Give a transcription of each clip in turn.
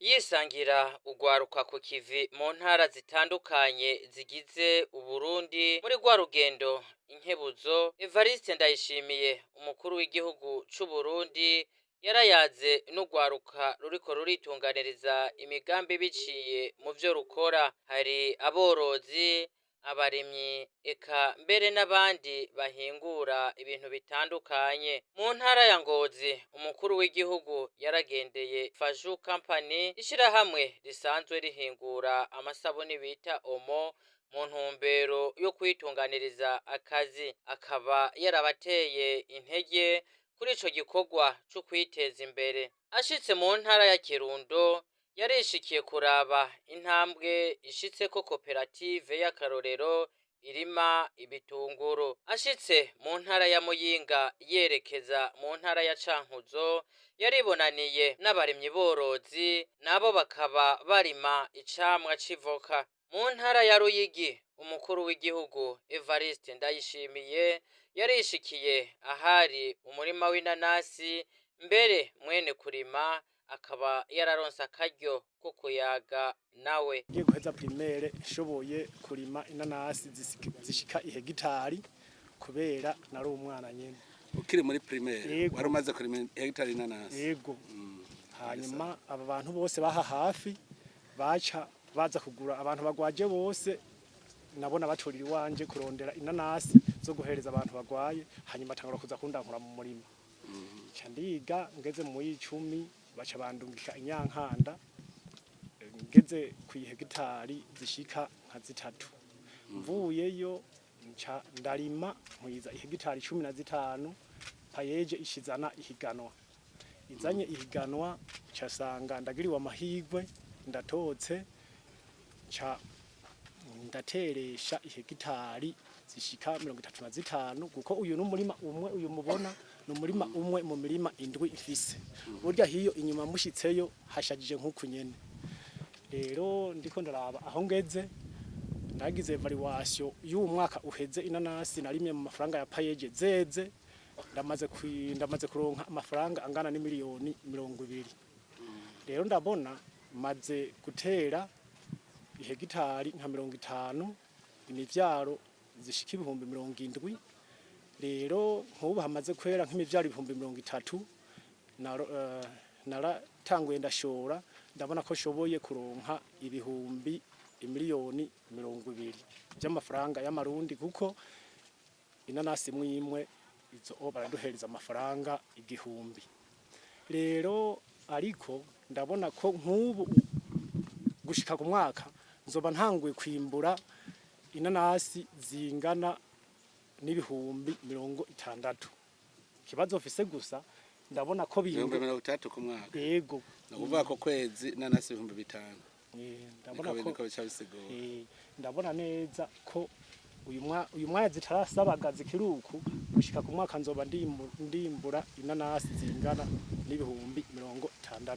Yisangira urwaruka ku kivi mu ntara zitandukanye zigize Uburundi muri rwa rugendo inkebuzo, Evariste Ndayishimiye, umukuru w'igihugu c'Uburundi, yarayaze n'urwaruka ruriko ruritunganiriza imigambi biciye mu vyo rukora. Hari aborozi, abarimyi, eka mbere n'abandi bahingura ibintu bitandukanye. Mu ntara ya Ngozi, umukuru w'igihugu yaragendeye Faju Company, ishirahamwe risanzwe rihingura amasabuni bita Omo, mu ntumbero yo kwitunganiriza akazi. Akaba yarabateye intege kuri ico gikorwa co kwiteza imbere. Ashitse mu ntara ya Kirundo, yarishikiye kuraba intambwe ishitseko koperative y'akarorero irima ibitunguru. Ashitse mu ntara ya Muyinga yerekeza mu ntara ya Cankuzo, yaribonaniye n'abarimyi borozi, nabo bakaba barima icamwa c'ivoka. Mu ntara ya Ruyigi, umukuru w'igihugu Evariste Ndayishimiye yarishikiye ahari umurima w'inanasi, mbere mwene kurima akaba yararonse akaryo ko kuyaga nawe. Ngiye guheza primaire nshoboye kurima inanasi zishika ihegitari, kubera nari umwana nyene. Ukiri muri primaire? Yego. Wari umaze kurima hegitari inanasi? Yego. Hanyuma aba bantu bose baha hafi baca baza kugura, abantu bagwaje bose nabona baturira iwanje kurondera inanasi zo guhereza abantu bagwaye. Hanyuma atangura kuza kundankura mu murima, nca ndiga. Ngeze mu y'icumi baca bandungika inyankanda, ngeze ku ihegitari zishika nka 3. Mvuyeyo nca ndarima nkwiza ihegitari 15. PAEEJ ishizana ihiganwa, izanye ihiganwa ncasanga ndagiriwe amahirwe, ndatotse, nca ndateresha ihegitari zishika 35, kuko uyu n'umurima umwe. Uyu mubona ni umurima umwe mu mirima 7 ifise. Burya hiyo inyuma mushitseyo hashajije nk'uku nyene. Rero ndiko ndaraba aho ngeze, nagize évaluation y'uwu mwaka uheze. Inanasi narimye mu mafaranga ya PAEEJ zeze, ndamaze kuronka amafaranga angana n'imiliyoni 20. Rero ndabona maze gutera ihegitari nka 50, imivyaro zishika 70,000. Rero nk'ubu hamaze kwera nk'imivyaro 30,000. Naratanguye ndashora, ndabona ko shoboye kuronka 20,000,000 by'amafaranga y'amarundi, kuko inanasi imwe imwe izo baraduhereza amafaranga 1000. Rero ariko ndabona ko nk'ubu gushika ku mwaka nzoba ntanguye kwimbura inanasi zingana n'60,000. Ikibazo mfise gusa, ndabona ko 60,000 ku mwaka? Yego. Ni ukuvuga ko kwezi inanasi 5000. Ndabona niko ko niko bica bisigura. Ndabona neza ko uyu mwanya zitarasabaga zikiruku, gushika ku mwaka nzoba ndimbura inanasi zingana n'60,000.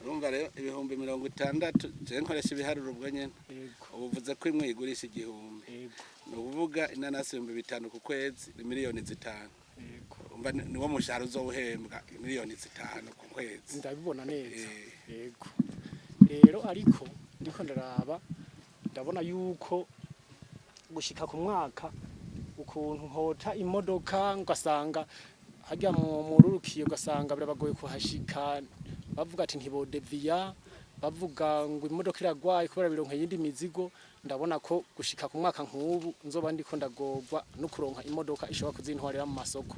Urumva rero 60,000, je nkoresha ibiharuro ubwo nyene. Yego. Ubu uvuze ko imwe igurisha 1000. Yego. Ni ukuvuga inanasi 5000 ku kwezi ni miliyoni 5. Yego. Umva, niwo mushahara uzohembwa, miliyoni 5 ku kwezi. Ndabibona neza. Yego. Rero ariko ndiko ndaraba, ndabona yuko gushika ku mwaka ukuntu nkota imodoka, ngasanga harya mu mururukiye, ugasanga birabagoye kuhashika, bavuga ati ntibodeviya, bavuga ngo imodoka iragwaye kubera bironka iyindi mizigo. Ndabona ko gushika ku mwaka nk'ubu nzoba ndiko ndagorwa no kuronka imodoka ishobora kuzintwarira mu masoko.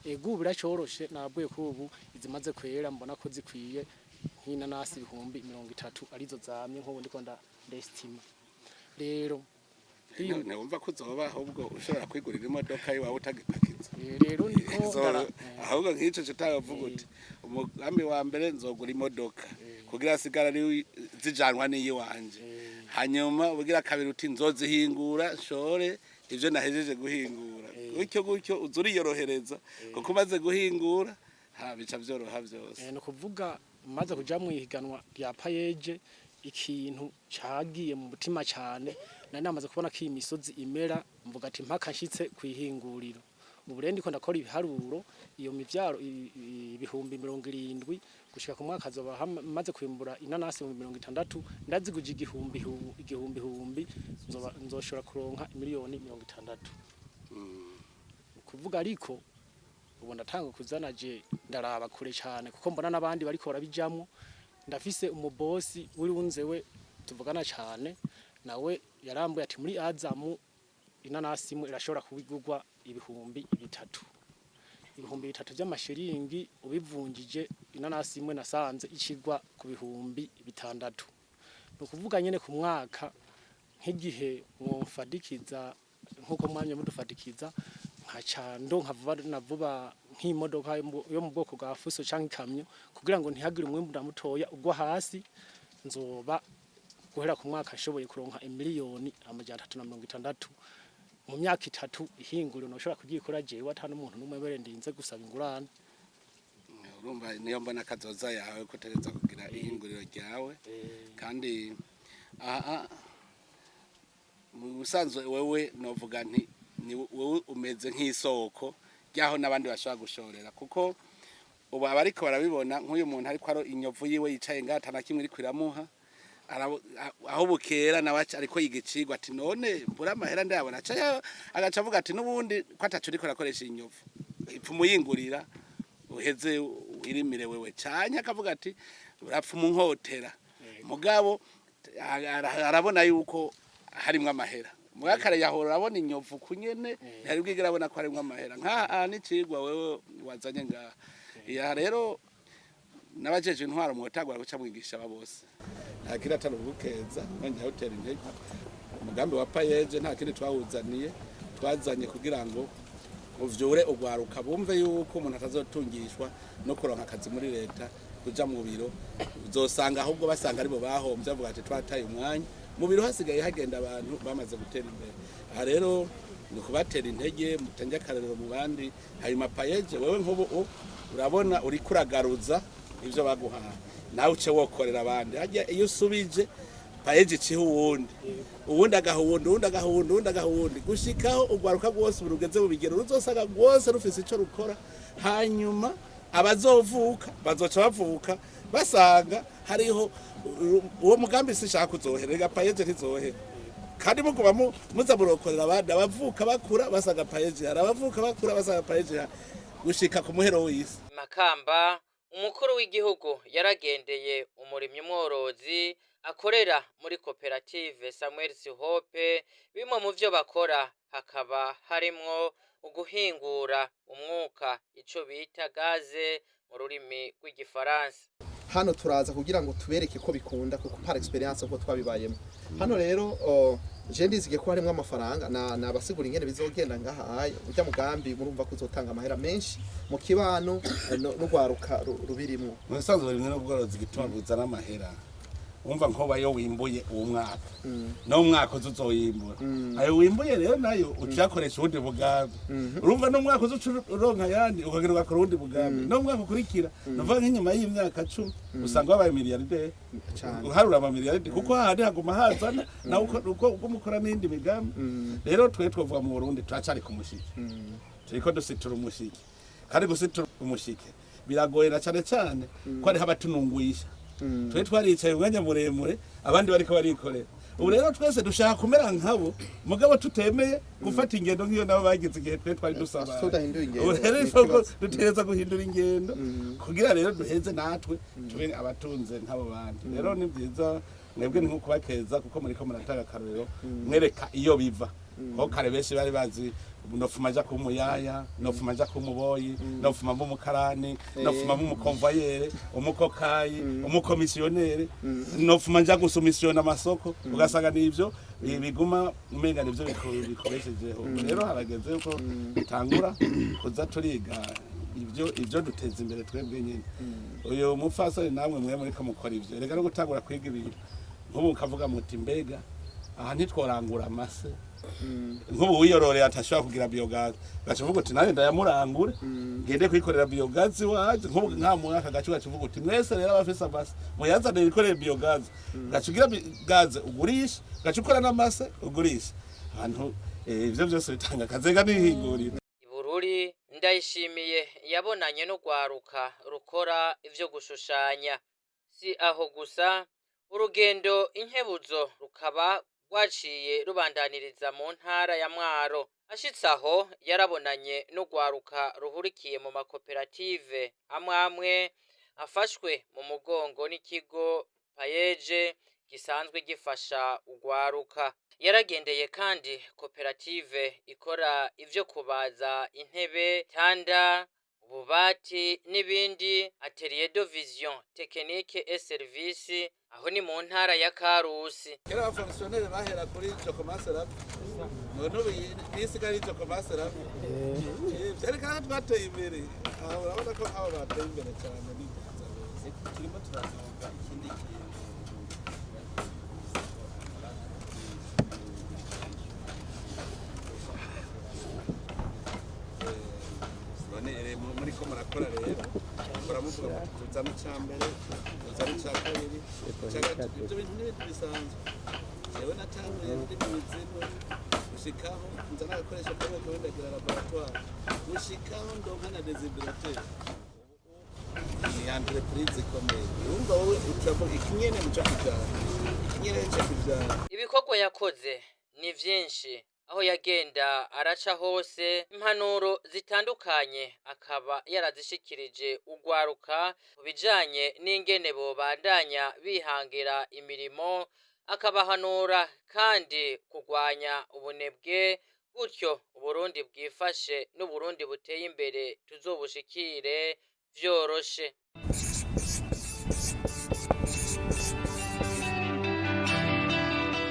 Ego, ubu biracoroshe, nabwiye ko ubu izimaze kwera mbona ko zikwiye nk'inanasi 30,000 arizo zamye nk'ubu ndiko ndestima. Rero Ntiwumva ko uzoba ahubwo ushobora kwigurira imodoka iwawe utagipakiza? Rero ndiko Ahubwo nk'ico cutavuga uti umugambi wa mbere nzogura imodoka kugira sigara ari zijanwa n'iyiwanje, hanyuma ubugira kabiri uti nzozihingura nshore ivyo nahejeje guhingura, gutyo gutyo uza uriyorohereza, kuko umaze guhingura ha bica vyoroha vyose. Ni ukuvuga maze kuja mu ihiganwa rya PAEEJ, ikintu cagiye mu mutima cane, nari namaze kubona ko iyi misozi imera, mvuga ati mpaka nshitse kwihinguriro. Ubu rero ndiko ndakora ibiharuro, iyo mivyaro 70,000 gushika ku mwaka azoba maze kwimbura inanasi 60,000, ndaziguje igihumbi igihumbi humbi, nzoba nzoshobora kuronka 60,000,000. Kuvuga ariko ubu ndatanga kuzana je ndaraba kure cyane, kuko mbona n'abandi bariko barabijamwo. Ndafise umubosi w'urunze we tuvugana cyane, nawe yarambuye ati muri Azamu inanasi imwe irashobora kubigurwa 3000, 3000 by'amashiringi. Ubivunjije, inanasi imwe nasanze icigwa ku 6000. Ni ukuvuga nyene ku mwaka, nk'igihe mwomfadikiza nk'uko mwamye mudufadikiza, nkaca ndonka vuba na vuba nk'imodoka yo mu bwoko bwa fuso canke ikamyo, kugira ngo ntihagire umwimbu na mutoya ugwa hasi, nzoba guhera ku mwaka nshoboye kuronka 360,000,000 mu myaka 3. Ihinguriro noshobora kuryikora jewe ata n'umuntu n'umwe bere ndinze gusaba ingurane. Urumva niyo mbona kazoza yawe ko utegereza kugira ihinguriro ryawe. Kandi aha mu busanzwe wewe novuga nti ni wewe umeze nk'isoko ryaho n'abandi bashobora gushorera, kuko ubu abariko barabibona nk'uyu muntu ariko aro inyovu yiwe yicaye ngaha ata na kimwe iriko iramuha. Aho bukera nawe ariko yiga icigwa ati none mbura amahera ndayabona, aca agaca avuga ati n'ubundi ko ataco uriko arakoresha inyovu, ipfa umuyingurira uheze wirimire wewe, canke akavuga ati urapfa umunkotera. Mugabo arabona yuko harimwo amahera. Mugabo kare yahora arabona inyovu kunyene, ntiyari bwigere abona ko harimwo amahera. Nkaha n'icigwa wewe wazanye ngaha ya rero, n'abajeje intwaro mwotagura guca mwigisha aba bose. Nta kindi atari ugukeza nongera utera intege. Umugambi wa PAEEJ nta kindi twawuzaniye, twazanye kugira ngo uvyure ugwaruka bumve yuko umuntu atazotungishwa no kuronka akazi muri leta, kuja mu biro. Uzosanga ahubwo basanga aribo bahomvye, bavuga ati twataye umwanya mu biro, hasigaye hagenda abantu bamaze gutera imbere. Aha rero ni ukubatera intege, mutange akarorero mu bandi. Hanyuma PAEEJ, wewe nk'ubu urabona uriko uragaruza ivyo baguhaye, nawe uce wokorera abandi. Harya iyo usubije, PAEEJ iciha uwundi, uwundi agaha uwundi, uwundi agaha uwundi, uwundi agaha uwundi, gushikaho urwaruka rwose ubu rugeze mu bigero ruzosanga rwose rufise ico rukora. Hanyuma abazovuka bazoca bavuka basanga hariho uwo mugambi. Sinshaka kuzohera, rega PAEEJ ntizohera. Kandi muguma muza murokorera abandi, abavuka bakura basanga PAEEJ hari, abavuka bakura basanga PAEEJ hari, gushika ku muhero w'isi. Makamba, umukuru w'igihugu yaragendeye umurimyi mworozi akorera muri koperative Samuel Hope. Bimwe mu vyo bakora hakaba harimwo uguhingura umwuka, ico bita gaz mu rurimi rw'igifaransa. Hano turaza kugira ngo tubereke ko bikunda, kuko par expérience uko twabibayemo hano rero je ndizige ko harimo amafaranga na nabasigura ingene bizogenda ngaha. Ujya mugambi murumva ko uzotanga amahera menshi mu kibano n'urwaruka rubirimwo. Mu bisanzwe rimwe n'ubworozi gituma buzana amahera, wumva nko bayo wimbuye uwo mwaka, no mwaka uza uzoyimbura, ayo wimbuye rero nayo ucakoresha uwundi mugambi. Urumva no mwaka uza uca uronka ayandi, ukagenda ugakora uwundi mugambi, no mwaka ukurikira, nuvuga nk'inyuma y'imyaka 10 usanga wabaye miliyarderi. Cane. Uharura amamiliyaridi, kuko hahandi haguma hazana nawe uko mukora n'iyindi migambi. Rero twe twovuga mu Burundi turacari ku mushike, turiko dusitura umushike. Kandi gusitura umushike biragoye, na cane cane ko hariho abatunungwisha. Twe twaricaye umwanya muremure, abandi bariko barikorera. Ubu rero twese dushaka kumera nkabo, mugabo tutemeye gufata ingendo nk'iyo nabo bagize igihe twe twari dusaba. Tudahinduye ingendo, Ubu rero ni ifo ko ikibazo. dutegereza guhindura ingendo kugira rero duheze natwe tube abatunze nk'abo bandi. Rero ni byiza, mwebwe ni nko kubakeza, kuko muriko muratanga akarorero, mwereka iyo biva. Kuko kare benshi bari bazi nofuma nja kuba umuyaya, nofuma nja kuba umuboyi, nofuma mba umukarani, nofuma mba umukonvoyere, umukokayi, umukomisiyonere, nofuma nja gusumisiyona amasoko. Ugasanga nivyo biguma umenga nivyo bikubeshejeho. Rero harageze yuko dutangura kuza turiga ivyo duteza imbere twebwe nyene. Uyu mupfasoni namwe mwe muriko mukora ivyo, reka no gutangura kwiga ibintu nk'ubu ukavuga muti mbega aha ntitworangura amase? Nk'ubu wiyororeye atashobora kugira biogaz, gaca uvuga uti nanjye ndayamurangure, ngende kwikorera biogaz iwaje. Nk'ubu nka muri aka gace ugaca uvuga uti mwese rero abafise amase muyazane yikorere biogaz, gaca ugira gaze ugurisha, gaca ukora n'amase ugurisha abantu. Ivyo byose bitanga akazi, ega n'ihinguriro. Ibururi. Ndayishimiye yabonanye n'urwaruka rukora ivyo gushushanya. Si aho gusa, urugendo inkebuzo rukaba rwaciye rubandaniriza mu ntara ya Mwaro. Ashitse aho yarabonanye n'urwaruka ruhurikiye mu makoperative amwe amwe afashwe mu mugongo n'ikigo PAEEJ gisanzwe gifasha urwaruka. Yaragendeye kandi koperative ikora ivyo kubaza intebe, tanda, ububati n'ibindi, Atelier de Vision Technique et Service, aho ni mu ntara ya Karusi. Kera abafonctionnaires bahera kuri je commence là, none ubu nisigaye ari je commence là. Vyerekana ko twateye imbere. Aha urabona ko aba bateye imbere cyane, ni byiza rwose. Turimo turazoga ikindi kintu. None muri ko murakora rero, muramuvuga muti tuzane icya mbere, tuzane icya kabiri, icya gatatu. Ibyo bintu ni ibintu bisanzwe. Jewe natanguye ndi mu mizimu, gushikaho nzana agakoresho kamwe kamwe, ndagira laboratoire, gushikaho ndonka na déshydrateur. Ni entreprise ikomeye. Urumva wowe utavuga ikinyene nico kivyara, ikinyene nico kivyara. Ibikorwa yakoze ni vyinshi, aho yagenda araca hose impanuro zitandukanye akaba yarazishikirije urwaruka mu bijanye n'ingene bobandanya bihangira imirimo, akabahanura kandi kurwanya ubunebwe, gutyo Uburundi bwifashe n'Uburundi buteye imbere tuzobushikire vyoroshe.